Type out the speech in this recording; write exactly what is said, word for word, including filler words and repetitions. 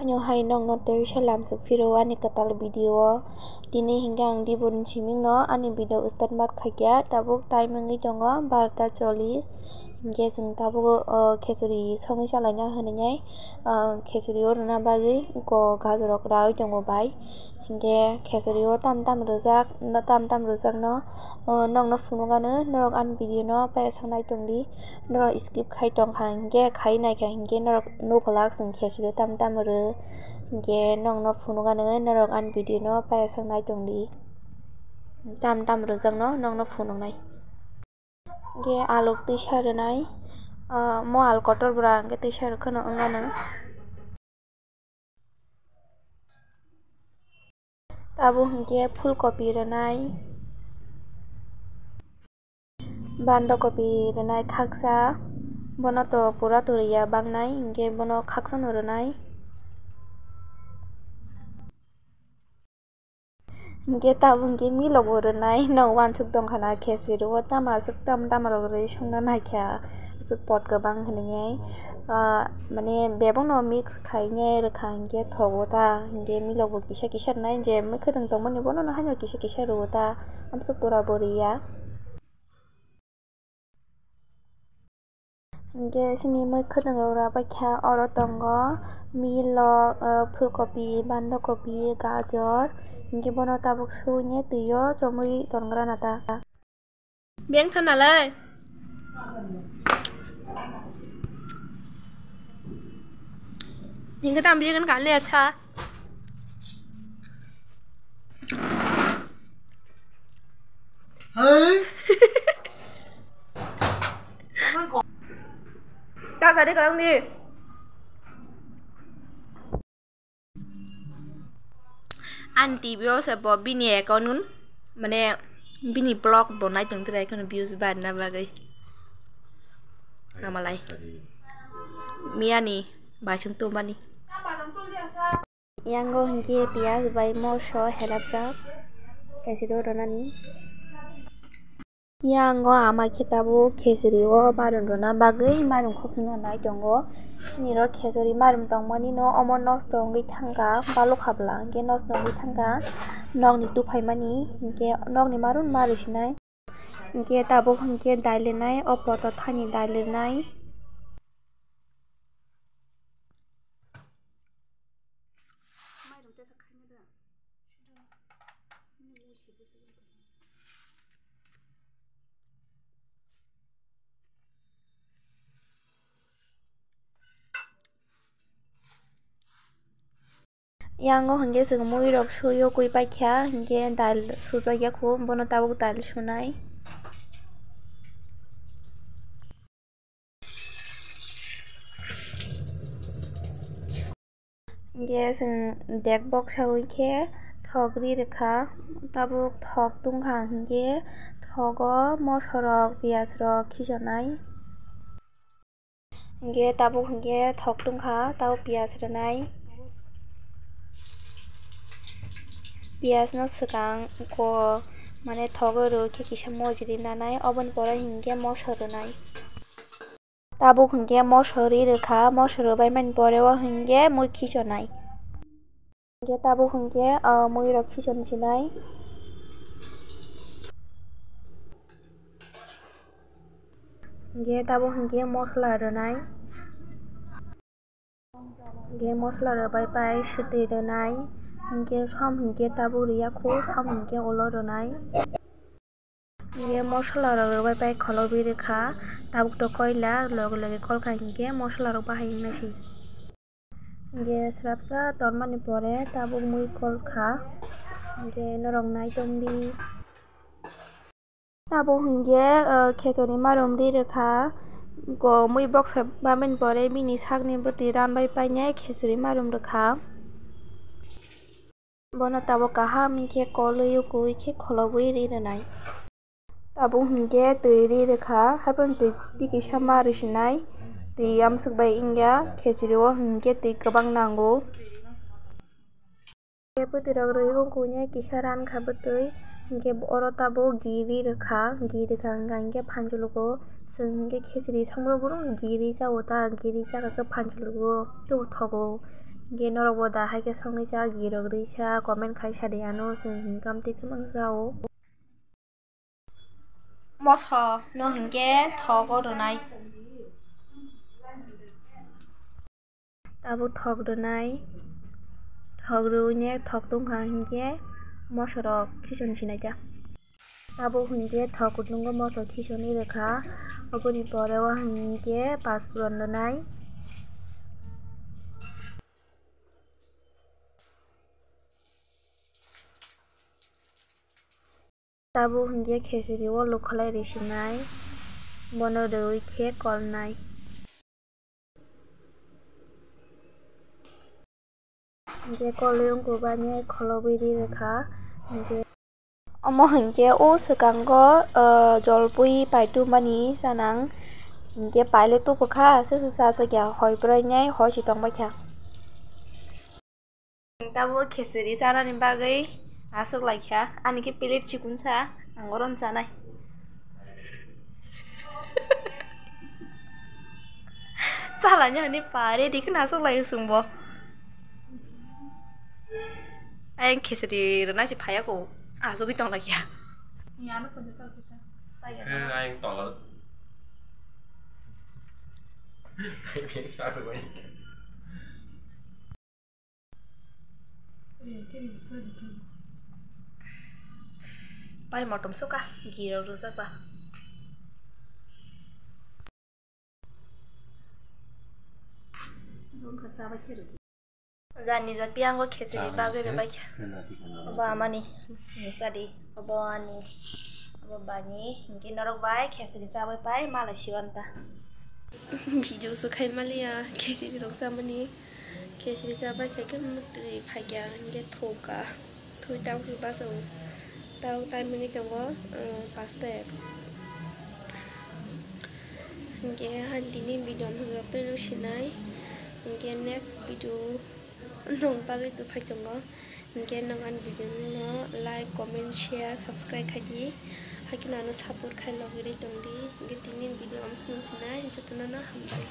Ano hai nokno tei salam suk phiro ani kwtal video o. Tini hinkhe ang Dibor ni siming no ani video start mat khaikya, tabuk time wngwi tongo barota chollish. Hinkhe chwng tabuk, o, khechuri songwi chalaina hinwi, o, khechuri o rwna bagwi eko gajor rok raui tongo bai. Hinkhe khechuri o tam tam rwjak, no tam tam rwjak no, o, nokno phunukgano norok ani video no paisang nai tongdi. Norok skip khai tongkha hinkhe, khai naikha hinkhe norok nukglak chwng khechuri tam tam rw. Hinkhe nokno phunukgano norok ani video no paisang nai tongdi. Tam tam rwjakno nokno phunuknai. Hinkhe alok twisa rwnai, ah, mo al kotor bwrang hinkhe twisa rwkhwno wngmano. Abo hinkhe phulkopi rwnai, bandakopi rwnai khaksa, bono to pura to rwya bangnai, hinkhe bono khaksano rwnai. Hinkhe tabuk hinkhe milokbo rwnai, no uansuk tongkha na khechuri o tamo aswk tam tamo rok rwi songna naikha, aswk pot kwbang hinwi, ah, mane bebakno mix khainai rwkha hinkhe thogo ta, hinkhe milokbo kisa kisa rwnai je mwkhwtwng tongmani bono no haino kisa kisa rwo ta, amswk pura bo rwya. Hinkhe chini mwkhwtwng rok rabaikha, oro tongo milok, ah, phulkopi, bandakopi, gajor, hinkhe bono tabuk suinai twi o chomwi tongrana ta. Beng thanalai. Hinkhe tamo beng kha le acha. Hey. Tata de kang ni. Ani T V o se bo bini account un, mane bini vlog bo nai tong tira, ekheno views barna bagwi. Amalai. Miyani bai chwng tongmani. Yango hinkhe piyaj bai moso helapjak, khechuri o rwnani. Yango ama khe tabuk khechuri o marum rwna bagwi marum khokchangna nai tongo. Chini ro khechuri marum tongmani no omo nosto wngwi thangkha, balok habla hinkhe nosto wngwi thangkha nokni tuphaimani, hinkhe nokni marum ma rwsinai. Hinkhe tabuk hinkhe dal rwnai, o poto thani dal rwnai. Yango hinkhe chwng mui rok sui o kui paikha, hinkhe dal sujak ya kho, bono tabuk dal sunai. Hinkhe chwng dek boksa wi khe thok ri rwkha, tabuk thok tungkha hinkhe thogo moso rok, piyaj rok khichonai. Hinkhe tabuk hinkhe thok tungkha, tabuk piyaj rwnai. Piyaj no swkang ko mane thogo rw khe kisa mojri nanai, oboni pore hinkhe moso rwnai. Tabuk hinkhe moso ri rwkha, moso rwbai mani pore o hinkhe mui khichonai. Hinkhe tabuk hinkhe, ah, mui rok khichon sinai. Hinkhe tabuk hinkhe mosla rwnai. Hinkhe mosla rwbai pai swtwi rwnai. Hinkhe som hinkhe tabuk rwya kho, som hinkhe ulo rwnai. Hinkhe mosla rok rwbai pai kholobwi rwkha, tabuk to koila loge loge kolkha hinkhe mosla rok bahai wngnai se. Hinkhe swrapsa tonmani pore tabuk mui kolkha, hinkhe norok nai tongdi. Tabuk hinkhe, ah, khechuri marum ri rwkha, ko mui boksa bamani pore bini sakni bwtwi ranbai painai khechuri marum rwkha. Bono tabuk kaham hinkhe kolwi ukui khe kholobwi ri rwnai. Tabuk hinkhe twi ri rwkha, haphang twi tikisa ma rwsinai, twi amswk bai wngya, khechuri o hinkhe twi kwbang nango. Hinkhe bwtwi rok rwi ukui kisa rankha bwtwi, hinkhe oro tabuk ghee ri rwkha, ghee rwkha wngkha hinkhe phanchulugo, chwng hinkhe khechuri songbo bohrok ghee ri chao ta, ghee ri chakha khe phanchulugo tubuthogo. Hinkhe norok bo da hai khe songwi sa, girok rwi sa, comment khai sa di ano, chwng hinkhe amtwi khe mang sa o. Moso no hinkhe thogo rwnai. Tabuk thok rwnai, thok rwui ne thok tongkha hinkhe moso rok khison sinai ta. Tabuk hinkhe thok kutungo moso khisoni rwkha, oboni pore o hinkhe pasphuron rwnai. Tabuk hinkhe khesuri o lukhalai risinai, bono rwui khe kolnai. Hinkhe kolwi wngkuk bani kholobwi ri rwkha. Hinkhe omo hinkhe o swkango, ah, jolpui paitu mani chanang. Hinkhe paile tubukha, aswk swk chajak ya, hoi broinai hoi se tongbaikha. Tabuk khesuri chanani bagwi aswk laikha, ani khe plate chikunsa, ang oro chanai. Chalani hani pare dikhe naswk lai chwngbo. Ayang khesuri rwna se phaiya ko, aswk tong laikha. Khe ayang tola. Ayang sa se bai. Pai motom suka, girok rwjak ba. Jani ja piyango khesuri bagwi rwbaikha. Obo amani, sadi, obo ani, obo bani, hinkhe norok bai khesuri chabai pai malai siwanta. Video se khai maliya, khesuri rok chamani. Khesuri chabai khe khe mwtwi phaikha, hinkhe thoka. Thwi tabuk se bachao. Tabuk time wngwi tongo, uh, paste. Hinkhe ani tini video ang bwswk twi nw sinai. Hinkhe next video nwng bagwi tubui phai tongo. Hinkhe nwng ani video no like, comment, share, subscribe khai di. Haikhe ano support khai logwi rwi tong di. Hinkhe tini video ang bwswk nw sinai. Jotono no hambai.